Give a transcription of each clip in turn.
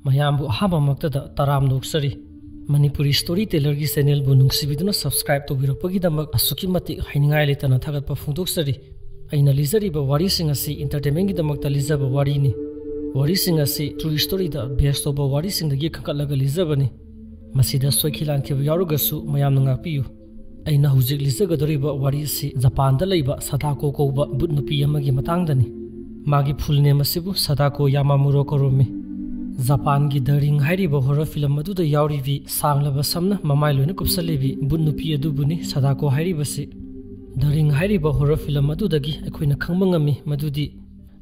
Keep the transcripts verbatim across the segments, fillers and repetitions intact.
ꯃꯌꯥꯝꯕꯨ ꯑꯍꯥꯟꯕꯃꯛꯇꯗ ꯇꯔꯥꯝꯅ ꯑꯣꯛꯆꯔꯤ꯫ Manipuri story ꯇꯦꯂꯔꯒꯤ ꯆꯦꯅꯦꯜꯕꯨ ꯅꯨꯡꯁꯤꯕꯤꯗꯨꯅ subscribe ꯇꯧꯕꯤꯔꯛꯄꯒꯤꯗꯃꯛ ꯑꯁꯨꯛꯀꯤ ꯃꯇꯤꯛ ꯍꯥꯏꯅꯤꯡꯉꯥꯏ ꯂꯩꯇꯅ ꯊꯥꯒꯠꯄ ꯐꯣꯡꯗꯣꯛꯆꯔꯤ꯫ ꯑꯩꯅ ꯂꯤꯖꯔꯤꯕ ꯋꯥꯔꯤꯁꯤꯡ ꯑꯁꯤ ꯏꯟꯇꯔꯇꯦꯟꯃꯦꯟꯒꯤꯗꯃꯛꯇ ꯂꯤꯖꯕ ꯋꯥꯔꯤꯅꯤ꯫ ꯋꯥꯔꯤꯁꯤꯡ ꯑꯁꯤ ꯇ꯭ꯔꯨ ꯁ꯭ꯇꯣꯔꯤꯗ ꯕꯦꯁ ꯇꯧꯕ ꯋꯥꯔꯤꯁꯤꯡꯗꯒꯤ ꯈꯟꯒꯠꯂꯒ ꯂꯤꯖꯕꯅꯤ꯫ ꯃꯁꯤꯗ ꯁꯣꯏꯈꯤ ꯂꯥꯟꯈꯤꯕ ꯌꯥꯎꯔꯒꯁꯨ ꯃꯌꯥꯝꯅ ꯉꯥꯛꯄꯤꯌꯨ꯫ ꯑꯩꯅ ꯍꯧꯖꯤꯛ ꯂꯤꯖꯒꯗꯧꯔꯤꯕ ꯋꯥꯔꯤ ꯑꯁꯤ ꯖꯄꯥꯟꯗ ꯂꯩꯕ ꯁꯥꯗꯥꯀꯣ ꯀꯧꯕ ꯕꯨꯠ ꯅꯨꯄꯤ ꯑꯃꯒꯤ ꯃꯇꯥꯡꯗꯅꯤ꯫ ꯃꯥꯒꯤ ꯐꯨꯜ ꯅꯦꯝ ꯑꯁꯤꯕꯨ ꯁꯥꯗꯥꯀꯣ ꯌꯥꯃꯥꯃꯨꯔꯣ ꯀꯧꯔꯝꯃꯤ꯫ ꯖꯄꯥꯟꯒꯤ ꯗ ꯔꯤꯡ ꯍꯥꯏꯔꯤꯕ ꯍꯣꯔꯔ ꯐꯤꯂꯝ ꯑꯗꯨꯗ ꯌꯥꯎꯔꯤꯕꯤ ꯁꯥꯡꯂꯕ ꯁꯝꯅ ꯃꯃꯥꯏ ꯂꯣꯏꯅ ꯀꯨꯞꯁꯜꯂꯤꯕꯤ ꯕꯨꯠ ꯅꯨꯄꯤ ꯑꯗꯨꯕꯨꯅꯤ ꯁꯥꯗꯥꯀꯣ ꯍꯥꯏꯔꯤꯕꯁꯤ꯫ ꯗ ꯔꯤꯡ ꯍꯥꯏꯔꯤꯕ ꯍꯣꯔꯔ ꯐꯤꯂꯝ ꯑꯗꯨꯗꯒꯤ ꯑꯩꯈꯣꯏꯅ ꯈꯪꯕ ꯉꯝꯃꯤ ꯃꯗꯨꯗꯤ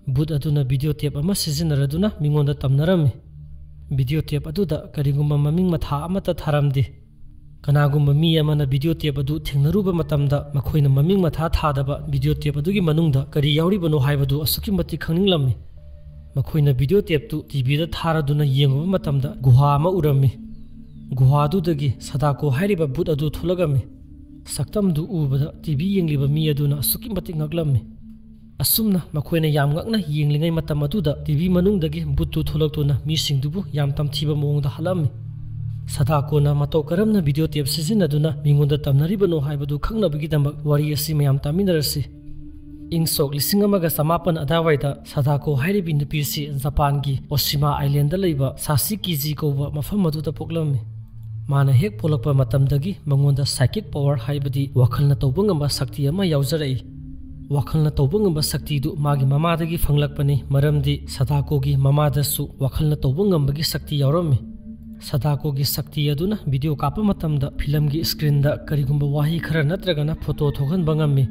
ꯕꯨꯠ ꯑꯗꯨꯅ ꯚꯤꯗꯤꯑꯣ ꯇꯦꯞ ꯑꯃ ꯁꯤꯖꯤꯟꯅꯔꯗꯨꯅ ꯃꯤꯉꯣꯟꯗ ꯇꯝꯅꯔꯝꯃꯤ꯫ ꯚꯤꯗꯤꯑꯣ ꯇꯦꯞ ꯑꯗꯨꯗ ꯀꯔꯤꯒꯨꯝꯕ ꯃꯃꯤꯡ ꯃꯊꯥ ꯑꯃꯠꯇ ꯊꯥꯔꯝꯗꯦ꯫ ꯀꯅꯥꯒꯨꯝꯕ ꯃꯤ ꯑꯃꯅ ꯚꯤꯗꯤꯑꯣ ꯇꯦꯞ ꯑꯗꯨ ꯊꯦꯡꯅꯔꯨꯕ ꯃꯇꯝꯗ, ꯃꯈꯣꯏꯅ ꯃꯃꯤꯡ ꯃꯊꯥ ꯊꯥꯗꯕ ꯚꯤꯗꯤꯑꯣ ꯇꯦꯞ ꯑꯗꯨꯒꯤ ꯃꯅꯨꯡꯗ ꯀꯔꯤ ꯌꯥꯎꯔꯤꯕꯅꯣ ꯍꯥꯏꯕꯗꯨ ꯑꯁꯨꯛꯀꯤ ꯃꯇꯤꯛ ꯈꯪꯅꯤꯡꯂꯝꯃꯤ꯫ ꯃꯈꯣꯏꯅ ꯚꯤꯗꯤꯑꯣ ꯇꯦꯞꯇꯨ ꯇꯤꯚꯤꯗ ꯊꯥꯔꯗꯨꯅ ꯌꯦꯡꯂꯨꯕ ꯃꯇꯝꯗ ꯒꯨꯍꯥ ꯑꯃ ꯎꯔꯝꯃꯤ꯫ ꯒꯨꯍꯥꯗꯨꯗꯒꯤ ꯁꯥꯗꯥꯀꯣ ꯍꯥꯏꯔꯤꯕ ꯕꯨꯠ ꯑꯗꯨ ꯊꯣꯛꯂꯛꯂꯝꯃꯤ꯫ ꯁꯛꯇꯝꯗꯨ ꯎꯕꯗ ꯇꯤꯚꯤ ꯌꯦꯡꯂꯤꯕ ꯃꯤ ꯑꯗꯨꯅ ꯑꯁꯨꯛꯀꯤ ꯃꯇꯤꯛ ꯉꯛꯂꯝꯃꯤ꯫ ꯑꯁꯨꯝꯅ ꯃꯈꯣꯏꯅ ꯌꯥꯝ ꯉꯛꯅ ꯌꯦꯡꯂꯤꯉꯩ ꯃꯇꯝ ꯑꯗꯨꯗ ꯇꯤꯚꯤ ꯃꯅꯨꯡꯗꯒꯤ ꯕꯨꯠꯇꯨ ꯊꯣꯛꯂꯛꯇꯨꯅ ꯃꯤꯁꯤꯡꯗꯨꯕꯨ ꯌꯥꯝ ꯇꯝꯊꯤꯕ ꯃꯑꯣꯡꯗ ꯍꯥꯠꯂꯝꯃꯤ꯫ ꯁꯥꯗꯥꯀꯣꯅ ꯃꯇꯧ ꯀꯔꯝꯅ ꯚꯤꯗꯤꯑꯣ ꯇꯦꯞ ꯁꯤꯖꯤꯟꯅꯗꯨꯅ ꯃꯤꯉꯣꯟꯗ ꯇꯝꯅꯔꯤꯕꯅꯣ ꯍꯥꯏꯕꯗꯨ ꯈꯪꯅꯕꯒꯤꯗꯃꯛ ꯋꯥꯔꯤ ꯑꯁꯤ ꯃꯌꯥꯝ ꯇꯥꯃꯤꯟꯅꯔꯁꯤ꯫ ꯏꯪ ꯁꯣꯛ ꯂꯤꯁꯤꯡ ꯑꯃꯒ ꯆꯃꯥꯄꯟ ꯑꯗꯥꯏꯋꯥꯏꯗ ꯁꯥꯗꯥꯀꯣ ꯍꯥꯏꯔꯤꯕꯤ ꯅꯨꯄꯤꯁꯤ ꯖꯄꯥꯟꯒꯤ ꯑꯣꯁꯤꯃꯥ ꯑꯥꯏꯂꯦꯟꯗ ꯂꯩꯕ ꯁꯥꯁꯤ ꯀꯤꯖꯤ ꯀꯧꯕ ꯃꯐꯝ ꯑꯗꯨꯗ ꯄꯣꯛꯂꯝꯃꯤ꯫ ꯃꯥꯅ ꯍꯦꯛ ꯄꯣꯛꯂꯛꯄ ꯃꯇꯝꯗꯒꯤ ꯃꯉꯣꯟꯗ psychic power ꯍꯥꯏꯕꯗꯤ ꯋꯥꯈꯜꯅ ꯇꯧꯕ ꯉꯝꯕ ꯁꯛꯇꯤ ꯑꯃ ꯌꯥꯎꯖꯔꯛꯏ꯫ ꯋꯥꯈꯜꯅ ꯇꯧꯕ ꯉꯝꯕ ꯁꯛꯇꯤꯗꯨ ꯃꯥꯒꯤ ꯃꯃꯥꯗꯒꯤ ꯐꯪꯂꯛꯄꯅꯤ, ꯃꯔꯝꯗꯤ ꯁꯥꯗꯥꯀꯣꯒꯤ ꯃꯃꯥꯗꯁꯨ ꯋꯥꯈꯜꯅ ꯇꯧꯕ ꯉꯝꯕꯒꯤ ꯁꯛꯇꯤ ꯌꯥꯎꯔꯝꯃꯤ꯫ ꯁꯥꯗꯥꯀꯣꯒꯤ ꯁꯛꯇꯤ ꯑꯗꯨꯅ ꯚꯤꯗꯤꯑꯣ ꯀꯥꯞꯄ ꯃꯇꯝꯗ ꯐꯤꯂꯝꯒꯤ ꯁ꯭ꯀ꯭ꯔꯤꯟꯗ ꯀꯔꯤꯒꯨꯝꯕ ꯋꯥꯍꯩ ꯈꯔ ꯅꯠꯇ꯭ꯔꯒꯅ ꯐꯣꯇꯣ ꯊꯣꯛꯍꯟꯕ ꯉꯝꯃꯤ꯫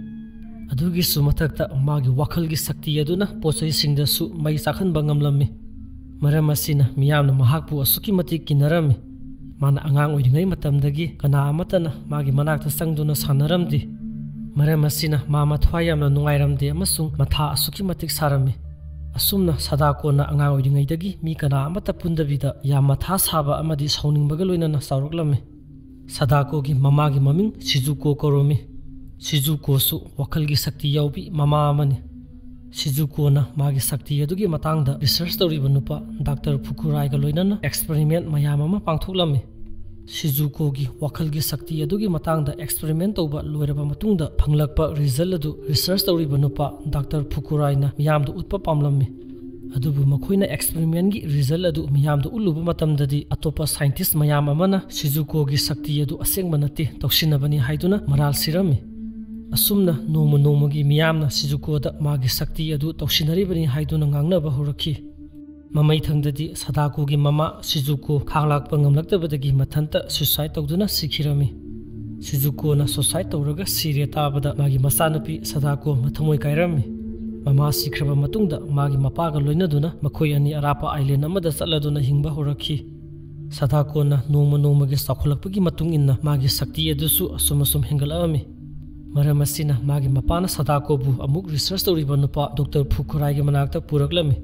ꯑꯗꯨꯒꯤꯁꯨ ꯃꯊꯛꯇ ꯃꯥꯒꯤ ꯋꯥꯈꯜꯒꯤ ꯁꯛꯇꯤ ꯑꯗꯨꯅ ꯄꯣꯠꯆꯩꯁꯤꯡꯗꯁꯨ ꯃꯩ ꯆꯥꯛꯍꯟꯕ ꯉꯝꯂꯝꯃꯤ꯫ ꯃꯔꯝ ꯑꯁꯤꯅ ꯃꯤꯌꯥꯝꯅ ꯃꯍꯥꯛꯄꯨ ꯑꯁꯨꯛꯀꯤ ꯃꯇꯤꯛ ꯀꯤꯅꯔꯝꯃꯤ꯫ ꯃꯥꯅ ꯑꯉꯥꯡ ꯑꯣꯏꯔꯤꯉꯩ ꯃꯇꯝꯗꯒꯤ ꯀꯅꯥ ꯑꯃꯠꯇꯅ ꯃꯥꯒꯤ ꯃꯅꯥꯛꯇ ꯆꯪꯗꯨꯅ ꯁꯥꯟꯅꯔꯝꯗꯦ꯫ ꯃꯔꯝ ꯑꯁꯤꯅ ꯃꯥ ꯃꯊ꯭ꯋꯥꯏ ꯌꯥꯝꯅ ꯅꯨꯡꯉꯥꯏꯔꯝꯗꯦ ꯑꯃꯁꯨꯡ ꯃꯊꯥ ꯑꯁꯨꯛꯀꯤ ꯃꯇꯤꯛ ꯁꯥꯔꯝꯃꯤ꯫ ꯑꯁꯨꯝꯅ ꯁꯥꯗꯥꯀꯣꯅ ꯑꯉꯥꯡ ꯑꯣꯏꯔꯤꯉꯩꯗꯒꯤ ꯃꯤ ꯀꯅꯥ ꯑꯃꯠꯇ ꯄꯨꯟꯗꯕꯤꯗ ꯌꯥꯝ ꯃꯊꯥ ꯁꯥꯕ ꯑꯃꯗꯤ ꯁꯥꯎꯅꯤꯡꯕꯒ ꯂꯣꯏꯅꯅ ꯆꯥꯎꯔꯛꯂꯝꯃꯤ꯫ ꯁꯥꯗꯥꯀꯣꯒꯤ ꯃꯃꯥꯒꯤ ꯃꯃꯤꯡ ꯁꯤꯖꯨꯀꯣ ꯀꯧꯔꯝꯃꯤ꯫ ꯁꯤꯖꯨꯀꯣꯁꯨ ꯋꯥꯈꯜꯒꯤ ꯁꯛꯇꯤ ꯌꯥꯎꯕꯤ ꯃꯃꯥ ꯑꯃꯅꯤ꯫ ꯁꯤꯖꯨꯀꯣꯅ ꯃꯥꯒꯤ ꯁꯛꯇꯤ ꯑꯗꯨꯒꯤ ꯃꯇꯥꯡꯗ ꯔꯤꯁꯔꯆ ꯇꯧꯔꯤꯕ ꯅꯨꯄꯥ ꯗꯥꯛꯇꯔ ꯐꯨꯀꯨꯔꯥꯏꯒ ꯂꯣꯏꯅꯅ ꯑꯦꯛꯁꯄꯔꯤꯃꯦꯟ ꯃꯌꯥꯝ ꯑꯃ ꯄꯥꯡꯊꯣꯛꯂꯝꯃꯤ꯫ ꯁꯤꯖꯨꯀꯣꯒꯤ ꯋꯥꯈꯜꯒꯤ ꯁꯛꯇꯤ ꯑꯗꯨꯒꯤ ꯃꯇꯥꯡꯗ ꯑꯦꯛꯁꯄꯔꯤꯃꯦꯟ ꯇꯧꯕ ꯂꯣꯏꯔꯕ ꯃꯇꯨꯡꯗ ꯐꯪꯂꯛꯄ ꯔꯤꯖꯜ ꯑꯗꯨ ꯔꯤꯁꯔꯆ ꯇꯧꯔꯤꯕ ꯅꯨꯄꯥ ꯗꯥꯛꯇꯔ ꯐꯨꯀꯨꯔꯥꯏꯅ ꯃꯤꯌꯥꯝꯗ ꯎꯠꯄ ꯄꯥꯝꯂꯝꯃꯤ꯫ ꯑꯗꯨꯕꯨ ꯃꯈꯣꯏꯅ ꯑꯦꯛꯁꯄꯔꯤꯃꯦꯟꯒꯤ ꯔꯤꯖꯜ ꯑꯗꯨ ꯃꯤꯌꯥꯝꯗ ꯎꯠꯂꯨꯕ ꯃꯇꯝꯗꯗꯤ, ꯑꯇꯣꯞꯄ ꯁꯥꯏꯟꯇꯤꯁ ꯃꯌꯥꯝ ꯑꯃꯅ ꯁꯤꯖꯨꯀꯣꯒꯤ ꯁꯛꯇꯤ ꯑꯗꯨ ꯑꯁꯦꯡꯕ ꯅꯠꯇꯦ, ꯇꯧꯁꯤꯟꯅꯕꯅꯤ ꯍꯥꯏꯗꯨꯅ ꯃꯔꯥꯜ ꯁꯤꯔꯝꯃꯤ꯫ ꯑꯁꯨꯝꯅ ꯅꯣꯡꯃ ꯅꯣꯡꯃꯒꯤ ꯃꯤꯌꯥꯝꯅ ꯁꯤꯖꯨꯀꯣꯗ ꯃꯥꯒꯤ ꯁꯛꯇꯤ ꯑꯗꯨ ꯇꯧꯁꯤꯟꯅꯔꯤꯕꯅꯤ ꯍꯥꯏꯗꯨꯅ ꯉꯥꯡꯅꯕ ꯍꯧꯔꯛꯈꯤ꯫ ꯃꯃꯩꯊꯪꯗꯗꯤ ꯁꯥꯗꯥꯀꯣꯒꯤ ꯃꯃꯥ ꯁꯤꯖꯨꯀꯣ ꯈꯥꯡꯂꯥꯛꯄ ꯉꯝꯂꯛꯇꯕꯗꯒꯤ ꯃꯊꯟꯇ ꯁꯨꯏꯁꯥꯏꯗ ꯇꯧꯗꯨꯅ ꯁꯤꯈꯤꯔꯝꯃꯤ꯫ ꯁꯤꯖꯨꯀꯣꯅ ꯁꯨꯏꯁꯥꯏꯗ ꯇꯧꯔꯒ ꯁꯤꯔꯦ ꯇꯥꯕꯗ ꯃꯥꯒꯤ ꯃꯆꯥꯅꯨꯄꯤ ꯁꯥꯗꯥꯀꯣ ꯃꯊꯃꯣꯏ ꯀꯥꯏꯔꯝꯃꯤ꯫ ꯃꯃꯥ ꯁꯤꯈ꯭ꯔꯕ ꯃꯇꯨꯡꯗ ꯃꯥꯒꯤ ꯃꯄꯥꯒ ꯂꯣꯏꯅꯗꯨꯅ ꯃꯈꯣꯏ ꯑꯅꯤ ꯑꯔꯥꯞꯄ ꯑꯥꯏꯂꯦꯟ ꯑꯃꯗ ꯆꯠꯂꯗꯨꯅ ꯍꯤꯡꯕ ꯍꯧꯔꯛꯈꯤ꯫ ꯁꯥꯗꯥꯀꯣꯅ ꯅꯣꯡꯃ ꯅꯣꯡꯃꯒꯤ ꯆꯥꯎꯈꯠꯂꯛꯄꯒꯤ ꯃꯇꯨꯡ ꯏꯟꯅ ꯃꯥꯒꯤ ꯁꯛꯇꯤ ꯑꯗꯨꯁꯨ ꯑꯁꯨꯝ ꯑꯁꯨꯝ ꯍꯦꯟꯒꯠꯂꯛꯑꯝꯃꯤ꯫ ꯃꯔꯝ ꯑꯁꯤꯅ ꯃꯥꯒꯤ ꯃꯄꯥꯅ ꯁꯥꯗꯥꯀꯣꯕꯨ ꯑꯃꯨꯛ ꯔꯤꯁꯔꯆ ꯇꯧꯔꯤꯕ ꯅꯨꯄꯥ ꯗꯣꯛꯇꯔ ꯐꯨꯀꯨꯔꯥꯏꯒꯤ ꯃꯅꯥꯛꯇ ꯄꯨꯔꯛꯂꯝꯃꯤ꯫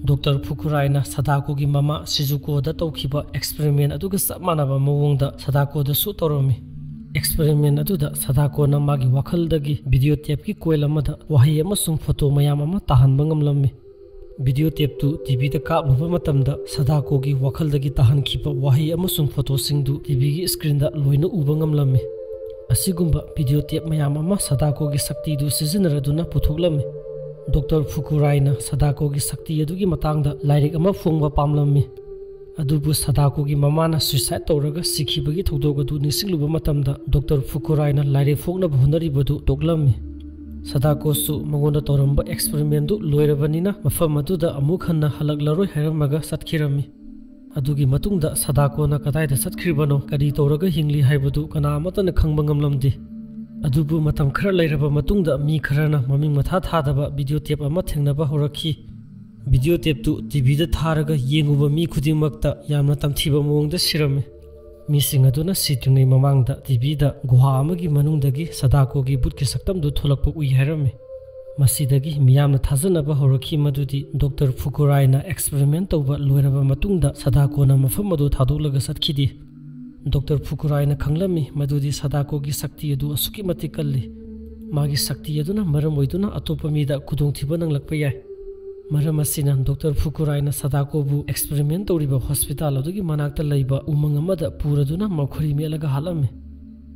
ꯗꯣꯛꯇꯔ ꯐꯨꯀꯨꯔꯥꯏꯅ ꯁꯥꯗꯥꯀꯣꯒꯤ ꯃꯃꯥ ꯁꯤꯖꯨꯀꯣꯗ ꯇꯧꯈꯤꯕ ꯑꯦꯛꯁꯄꯔꯤꯃꯦꯟ ꯑꯗꯨꯒ ꯆꯞ ꯃꯥꯟꯅꯕ ꯃꯑꯣꯡꯗ ꯁꯥꯗꯥꯀꯣꯗꯁꯨ ꯇꯧꯔꯝꯃꯤ꯫ ꯑꯦꯛꯁꯄꯔꯤꯃꯦꯟ ꯑꯗꯨꯗ ꯁꯥꯗꯥꯀꯣꯅ ꯃꯥꯒꯤ ꯋꯥꯈꯜꯗꯒꯤ ꯚꯤꯗꯤꯑꯣ ꯇꯦꯞꯀꯤ ꯀꯣꯏꯜ ꯑꯃꯗ ꯋꯥꯍꯩ ꯑꯃꯁꯨꯡ ꯐꯣꯇꯣ ꯃꯌꯥꯝ ꯑꯃ ꯇꯥꯍꯟꯕ ꯉꯝꯂꯝꯃꯤ꯫ ꯚꯤꯗꯤꯑꯣ ꯇꯦꯞꯇꯨ ꯇꯤꯚꯤꯗ ꯀꯥꯞꯂꯨꯕ ꯃꯇꯝꯗ ꯁꯥꯗꯥꯀꯣꯒꯤ ꯋꯥꯈꯜꯗꯒꯤ ꯇꯥꯍꯟꯈꯤꯕ ꯋꯥꯍꯩ ꯑꯃꯁꯨꯡ ꯐꯣꯇꯣꯁꯤꯡꯗꯨ ꯇꯤꯚꯤꯒꯤ ꯁ꯭ꯀ꯭ꯔꯤꯟꯗ ꯂꯣꯏꯅ ꯎꯕ ꯉꯝꯂꯝꯃꯤ꯫ ꯑꯁꯤꯒꯨꯝꯕ ꯚꯤꯗꯤꯑꯣ ꯇꯦꯞ ꯃꯌꯥꯝ ꯑꯃ ꯁꯥꯗꯥꯀꯣꯒꯤ ꯁꯛꯇꯤꯗꯨ ꯁꯤꯖꯤꯟꯅꯔꯗꯨꯅ ꯄꯨꯊꯣꯛꯂꯝꯃꯤ꯫ ꯗꯣꯛꯇꯔ ꯐꯨꯀꯨꯔꯥꯏꯅ ꯁꯥꯗꯥꯀꯣꯒꯤ ꯁꯛꯇꯤ ꯑꯗꯨꯒꯤ ꯃꯇꯥꯡꯗ ꯂꯥꯏꯔꯤꯛ ꯑꯃ ꯐꯣꯡꯕ ꯄꯥꯝꯂꯝꯃꯤ꯫ ꯑꯗꯨꯕꯨ ꯁꯥꯗꯥꯀꯣꯒꯤ ꯃꯃꯥꯅ ꯁꯨꯏꯁꯥꯏꯗ ꯇꯧꯔꯒ ꯁꯤꯈꯤꯕꯒꯤ ꯊꯧꯗꯣꯛ ꯑꯗꯨ ꯅꯤꯡꯁꯤꯡꯂꯨꯕ ꯃꯇꯝꯗ ꯗꯣꯛꯇꯔ ꯐꯨꯀꯨꯔꯥꯏꯅ ꯂꯥꯏꯔꯤꯛ ꯐꯣꯡꯅꯕ ꯍꯣꯠꯅꯔꯤꯕꯗꯨ ꯇꯣꯛꯂꯝꯃꯤ꯫ ꯁꯥꯗꯥꯀꯣꯁꯨ ꯃꯉꯣꯟꯗ ꯇꯧꯔꯝꯕ ꯑꯦꯛꯁꯄꯔꯤꯃꯦꯟꯗꯨ ꯂꯣꯏꯔꯕꯅꯤꯅ ꯃꯐꯝ ꯑꯗꯨꯗ ꯑꯃꯨꯛ ꯍꯟꯅ ꯍꯜꯂꯛꯂꯔꯣꯏ ꯍꯥꯏꯔꯝꯃꯒ ꯆꯠꯈꯤꯔꯝꯃꯤ꯫ ꯑꯗꯨꯒꯤ ꯃꯇꯨꯡꯗ ꯁꯥꯗꯥꯀꯣꯅ ꯀꯗꯥꯏꯗ ꯆꯠꯈ꯭ꯔꯤꯕꯅꯣ, ꯀꯔꯤ ꯇꯧꯔꯒ ꯍꯤꯡꯂꯤ ꯍꯥꯏꯕꯗꯨ ꯀꯅꯥ ꯑꯃꯠꯇꯅ ꯈꯪꯕ ꯉꯝꯂꯝꯗꯦ꯫ ꯑꯗꯨꯕꯨ ꯃꯇꯝ ꯈꯔ ꯂꯩꯔꯕ ꯃꯇꯨꯡꯗ ꯃꯤ ꯈꯔꯅ ꯃꯃꯤꯡ ꯃꯊꯥ ꯊꯥꯗꯕ ꯚꯤꯗꯤꯑꯣ ꯇꯦꯞ ꯑꯃ ꯊꯦꯡꯅꯕ ꯍꯧꯔꯛꯈꯤ꯫ ꯚꯤꯗꯤꯑꯣ ꯇꯦꯞꯇꯨ ꯇꯤꯚꯤꯗ ꯊꯥꯔꯒ ꯌꯦꯡꯉꯨꯕ ꯃꯤ ꯈꯨꯗꯤꯡꯃꯛꯇ ꯌꯥꯝꯅ ꯇꯝꯊꯤꯕ ꯃꯑꯣꯡꯗ ꯁꯤꯔꯝꯃꯤ꯫ ꯃꯤꯁꯤꯡ ꯑꯗꯨꯅ ꯁꯤꯗ꯭ꯔꯤꯉꯩ ꯃꯃꯥꯡꯗ ꯇꯤꯚꯤꯗ ꯒꯨꯍꯥ ꯑꯃꯒꯤ ꯃꯅꯨꯡꯗꯒꯤ ꯁꯥꯗꯥꯀꯣꯒꯤ ꯕꯨꯠꯀꯤ ꯁꯛꯇꯝꯗꯨ ꯊꯣꯛꯂꯛꯄ ꯎꯏ ꯍꯥꯏꯔꯝꯃꯤ꯫ ꯃꯁꯤꯗꯒꯤ ꯃꯤꯌꯥꯝꯅ ꯊꯥꯖꯅꯕ ꯍꯧꯔꯛꯈꯤ ꯃꯗꯨꯗꯤ ꯗꯣꯛꯇꯔ ꯐꯨꯀꯨꯔꯥꯏꯅ ꯑꯦꯛꯁꯄꯔꯤꯃꯦꯟ ꯇꯧꯕ ꯂꯣꯏꯔꯕ ꯃꯇꯨꯡꯗ ꯁꯥꯗꯥꯀꯣꯅ ꯃꯐꯝ ꯑꯗꯨ ꯊꯥꯗꯣꯛꯂꯒ ꯆꯠꯈꯤꯗꯦ꯫ ꯗꯣꯛꯇꯔ ꯐꯨꯀꯨꯔꯥꯏꯅ ꯈꯪꯂꯝꯃꯤ ꯃꯗꯨꯗꯤ ꯁꯥꯗꯥꯀꯣꯒꯤ ꯁꯛꯇꯤ ꯑꯗꯨ ꯑꯁꯨꯛꯀꯤ ꯃꯇꯤꯛ ꯀꯜꯂꯤ꯫ ꯃꯥꯒꯤ ꯁꯛꯇꯤ ꯑꯗꯨꯅ ꯃꯔꯝ ꯑꯣꯏꯗꯨꯅ ꯑꯇꯣꯞꯄ ꯃꯤꯗ ꯈꯨꯗꯣꯡꯊꯤꯕ ꯅꯪꯂꯛꯄ ꯌꯥꯏ꯫ ꯃꯔꯝ ꯑꯁꯤꯅ ꯗꯣꯛꯇꯔ ꯐꯨꯀꯨꯔꯥꯏꯅ ꯁꯥꯗꯥꯀꯣꯕꯨ ꯑꯦꯛꯁꯄꯦꯔꯤꯃꯦꯟ ꯇꯧꯔꯤꯕ ꯍꯣꯁꯄꯤꯇꯥꯜ ꯑꯗꯨꯒꯤ ꯃꯅꯥꯛꯇ ꯂꯩꯕ ꯎꯃꯪ ꯑꯃꯗ ꯄꯨꯔꯗꯨꯅ ꯃꯈꯣꯏꯔꯤ ꯃꯦꯠꯂꯒ ꯍꯥꯠꯂꯝꯃꯤ꯫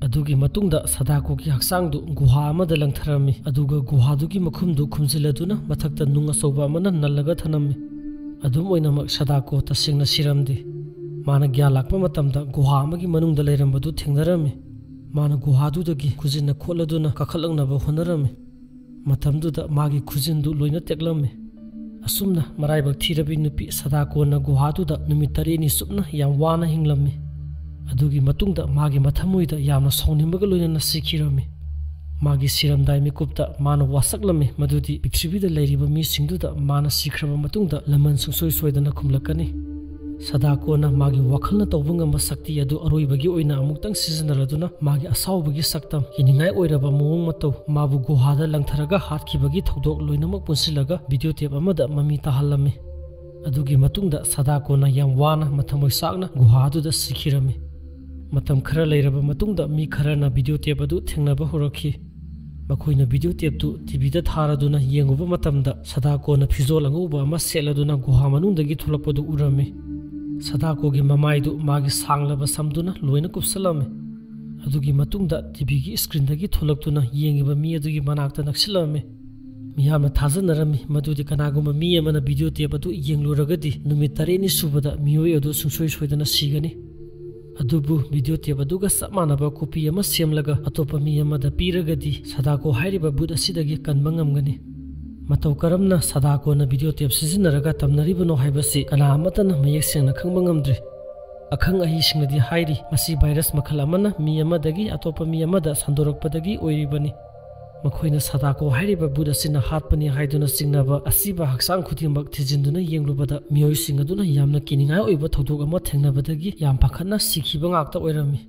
ꯑꯗꯨꯒꯤ ꯃꯇꯨꯡꯗ ꯁꯥꯗꯥꯀꯣꯒꯤ ꯍꯛꯆꯥꯡꯗꯨ ꯒꯨꯍꯥ ꯑꯃꯗ ꯂꯪꯊꯔꯝꯃꯤ, ꯑꯗꯨꯒ ꯒꯨꯍꯥꯗꯨꯒꯤ ꯃꯈꯨꯝꯗꯨ ꯈꯨꯝꯖꯤꯜꯂꯗꯨꯅ ꯃꯊꯛꯇ ꯅꯨꯡ ꯑꯆꯧꯕ ꯑꯃꯅ ꯅꯜꯂꯒ ꯊꯅꯝꯃꯤ꯫ ꯑꯗꯨꯝ ꯑꯣꯏꯅꯃꯛ, ꯁꯥꯗꯥꯀꯣ ꯇꯁꯦꯡꯅ ꯁꯤꯔꯝꯗꯦ꯫ ꯃꯥꯅ ꯒ꯭ꯌꯥꯟ ꯂꯥꯛꯄ ꯃꯇꯝꯗ ꯒꯨꯍꯥ ꯑꯃꯒꯤ ꯃꯅꯨꯡꯗ ꯂꯩꯔꯝꯕꯗꯨ ꯊꯦꯡꯅꯔꯝꯃꯤ꯫ ꯃꯥꯅ ꯒꯨꯍꯥꯗꯨꯗꯒꯤ ꯈꯨꯖꯤꯟꯅ ꯈꯣꯠꯂꯗꯨꯅ ꯀꯥꯈꯠꯂꯛꯅꯕ ꯍꯣꯠꯅꯔꯝꯃꯤ꯫ ꯃꯇꯝꯗꯨꯗ ꯃꯥꯒꯤ ꯈꯨꯖꯤꯟꯗꯨ ꯂꯣꯏꯅ ꯇꯦꯛꯂꯝꯃꯤ꯫ ꯑꯁꯨꯝꯅ ꯃꯔꯥꯏꯕꯛ ꯊꯤꯔꯕꯤ ꯅꯨꯄꯤ ꯁꯥꯗꯥꯀꯣꯅ ꯒꯨꯍꯥꯗꯨꯗ ꯅꯨꯃꯤꯠ ꯇꯔꯦꯠꯅꯤ ꯆꯨꯞꯅ ꯌꯥꯝ ꯋꯥꯅ ꯍꯤꯡꯂꯝꯃꯤ꯫ ꯑꯗꯨꯒꯤ ꯃꯇꯨꯡꯗ ꯃꯥꯒꯤ ꯃꯊꯃꯣꯏꯗ ꯌꯥꯝꯅ ꯁꯥꯎꯅꯤꯡꯕꯒ ꯂꯣꯏꯅꯅ ꯁꯤꯈꯤꯔꯝꯃꯤ꯫ ꯃꯥꯒꯤ ꯁꯤꯔꯝꯗꯥꯏ ꯃꯤꯀꯨꯞꯇ ꯃꯥꯅ ꯋꯥꯁꯛꯂꯝꯃꯤ ꯃꯗꯨꯗꯤ ꯄ꯭ꯔꯤꯊꯤꯕꯤꯗ ꯂꯩꯔꯤꯕ ꯃꯤꯁꯤꯡꯗꯨꯗ ꯃꯥꯅ ꯁꯤꯈ꯭ꯔꯕ ꯃꯇꯨꯡꯗ ꯂꯃꯟ ꯁꯨꯡꯁꯣꯏ ꯁꯣꯏꯗꯅ ꯈꯨꯝꯂꯛꯀꯅꯤ꯫ ꯁꯥꯗꯥꯀꯣꯅ ꯃꯥꯒꯤ ꯋꯥꯈꯜꯅ ꯇꯧꯕ ꯉꯝꯕ ꯁꯛꯇꯤ ꯑꯗꯨ ꯑꯔꯣꯏꯕꯒꯤ ꯑꯣꯏꯅ ꯑꯃꯨꯛꯇꯪ ꯁꯤꯖꯤꯟꯅꯔꯗꯨꯅ ꯃꯥꯒꯤ ꯑꯁꯥꯎꯕꯒꯤ ꯁꯛꯇꯝ, ꯌꯦꯡꯅꯤꯡꯉꯥꯏ ꯑꯣꯏꯔꯕ ꯃꯑꯣꯡ ꯃꯇꯧ, ꯃꯥꯕꯨ ꯒꯨꯍꯥꯗ ꯂꯪꯊꯔꯒ ꯍꯥꯠꯈꯤꯕꯒꯤ ꯊꯧꯗꯣꯛ ꯂꯣꯏꯅꯃꯛ ꯄꯨꯟꯁꯤꯜꯂꯒ ꯚꯤꯗꯤꯑꯣ ꯇꯦꯞ ꯑꯃꯗ ꯃꯃꯤ ꯇꯥꯍꯜꯂꯝꯃꯤ꯫ ꯑꯗꯨꯒꯤ ꯃꯇꯨꯡꯗ ꯁꯥꯗꯥꯀꯣꯅ ꯌꯥꯝ ꯋꯥꯅ ꯃꯊꯃꯣꯏ ꯆꯥꯛꯅ ꯒꯨꯍꯥꯗꯨꯗ ꯁꯤꯈꯤꯔꯝꯃꯤ꯫ ꯃꯇꯝ ꯈꯔ ꯂꯩꯔꯕ ꯃꯇꯨꯡꯗ ꯃꯤ ꯈꯔꯅ ꯚꯤꯗꯤꯑꯣ ꯇꯦꯞ ꯑꯗꯨ ꯊꯦꯡꯅꯕ ꯍꯧꯔꯛꯈꯤ꯫ ꯃꯈꯣꯏꯅ ꯚꯤꯗꯤꯑꯣ ꯇꯦꯞꯇꯨ ꯇꯤꯚꯤꯗ ꯊꯥꯔꯗꯨꯅ ꯌꯦꯡꯉꯨꯕ ꯃꯇꯝꯗ ꯁꯥꯗꯥꯀꯣꯅ ꯐꯤꯖꯣꯜ ꯑꯉꯧꯕ ꯑꯃ ꯁꯦꯠꯂꯗꯨꯅ ꯒꯨꯍꯥ ꯃꯅꯨꯡꯗꯒꯤ ꯊꯣꯛꯂꯛꯄꯗꯨ ꯎꯔꯝꯃꯤ꯫ ꯁꯥꯗꯥꯀꯣꯒꯤ ꯃꯃꯥꯏꯗꯨ ꯃꯥꯒꯤ ꯁꯥꯡꯂꯕ ꯁꯝꯗꯨꯅ ꯂꯣꯏꯅ ꯀꯨꯞꯁꯜꯂꯝꯃꯤ꯫ ꯑꯗꯨꯒꯤ ꯃꯇꯨꯡꯗ ꯇꯤꯚꯤꯒꯤ ꯁ꯭ꯀ꯭ꯔꯤꯟꯗꯒꯤ ꯊꯣꯛꯂꯛꯇꯨꯅ ꯌꯦꯡꯉꯤꯕ ꯃꯤ ꯑꯗꯨꯒꯤ ꯃꯅꯥꯛꯇ ꯅꯛꯁꯤꯜꯂꯝꯃꯤ꯫ ꯃꯤꯌꯥꯝꯅ ꯊꯥꯖꯅꯔꯝꯃꯤ ꯃꯗꯨꯗꯤ ꯀꯅꯥꯒꯨꯝꯕ ꯃꯤ ꯑꯃꯅ ꯚꯤꯗꯤꯑꯣ ꯇꯦꯞ ꯑꯗꯨ ꯌꯦꯡꯂꯨꯔꯒꯗꯤ ꯅꯨꯃꯤꯠ ꯇꯔꯦꯠꯅꯤ ꯁꯨꯕꯗ ꯃꯤꯑꯣꯏ ꯑꯗꯨ ꯁꯨꯡꯁꯣꯏ ꯁꯣꯏꯗꯅ ꯁꯤꯒꯅꯤ꯫ ꯑꯗꯨꯕꯨ ꯚꯤꯗꯤꯑꯣ ꯇꯦꯞ ꯑꯗꯨꯒ ꯆꯞ ꯃꯥꯟꯅꯕ ꯀꯣꯄꯤ ꯑꯃ ꯁꯦꯝꯂꯒ ꯑꯇꯣꯞꯄ ꯃꯤ ꯑꯃꯗ ꯄꯤꯔꯒꯗꯤ ꯁꯥꯗꯥꯀꯣ ꯍꯥꯏꯔꯤꯕ ꯚꯨꯠ ꯑꯁꯤꯗꯒꯤ ꯀꯟꯕ ꯉꯝꯒꯅꯤ꯫ ꯃꯇꯧ ꯀꯔꯝꯅ ꯁꯥꯗꯥꯀꯣꯅ ꯚꯤꯗꯤꯑꯣ ꯇꯦꯞ ꯁꯤꯖꯤꯟꯅꯔꯒ ꯇꯝꯅꯔꯤꯕꯅꯣ ꯍꯥꯏꯕꯁꯤ ꯀꯅꯥ ꯑꯃꯠꯇꯅ ꯃꯌꯦꯛ ꯁꯦꯡꯅ ꯈꯪꯕ ꯉꯝꯗ꯭ꯔꯤ꯫ ꯑꯈꯪ ꯑꯍꯩꯁꯤꯡꯅꯗꯤ ꯍꯥꯏꯔꯤ, ꯃꯁꯤ ꯚꯥꯏꯔꯁ ꯃꯈꯜ ꯑꯃꯅ ꯃꯤ ꯑꯃꯗꯒꯤ ꯑꯇꯣꯞꯄ ꯃꯤ ꯑꯃꯗ ꯁꯟꯗꯣꯔꯛꯄꯗꯒꯤ ꯑꯣꯏꯔꯤꯕꯅꯤ꯫ ꯃꯈꯣꯏꯅ ꯁꯥꯗꯥꯀꯣ ꯍꯥꯏꯔꯤꯕ ꯚꯨꯠ ꯑꯁꯤꯅ ꯍꯥꯠꯄꯅꯤ ꯍꯥꯏꯗꯨꯅ ꯆꯤꯡꯅꯕ ꯑꯁꯤꯕ ꯍꯛꯆꯥꯡ ꯈꯨꯗꯤꯡꯃꯛ ꯊꯤꯖꯤꯟꯗꯨꯅ ꯌꯦꯡꯂꯨꯕꯗ, ꯃꯤꯑꯣꯏꯁꯤꯡ ꯑꯗꯨꯅ ꯌꯥꯝꯅ ꯀꯤꯅꯤꯡꯉꯥꯏ ꯑꯣꯏꯕ ꯊꯧꯗꯣꯛ ꯑꯃ ꯊꯦꯡꯅꯕꯗꯒꯤ ꯌꯥꯝ ꯄꯥꯈꯠꯅ ꯁꯤꯈꯤꯕ ꯉꯥꯛꯇ ꯑꯣꯏꯔꯝꯃꯤ꯫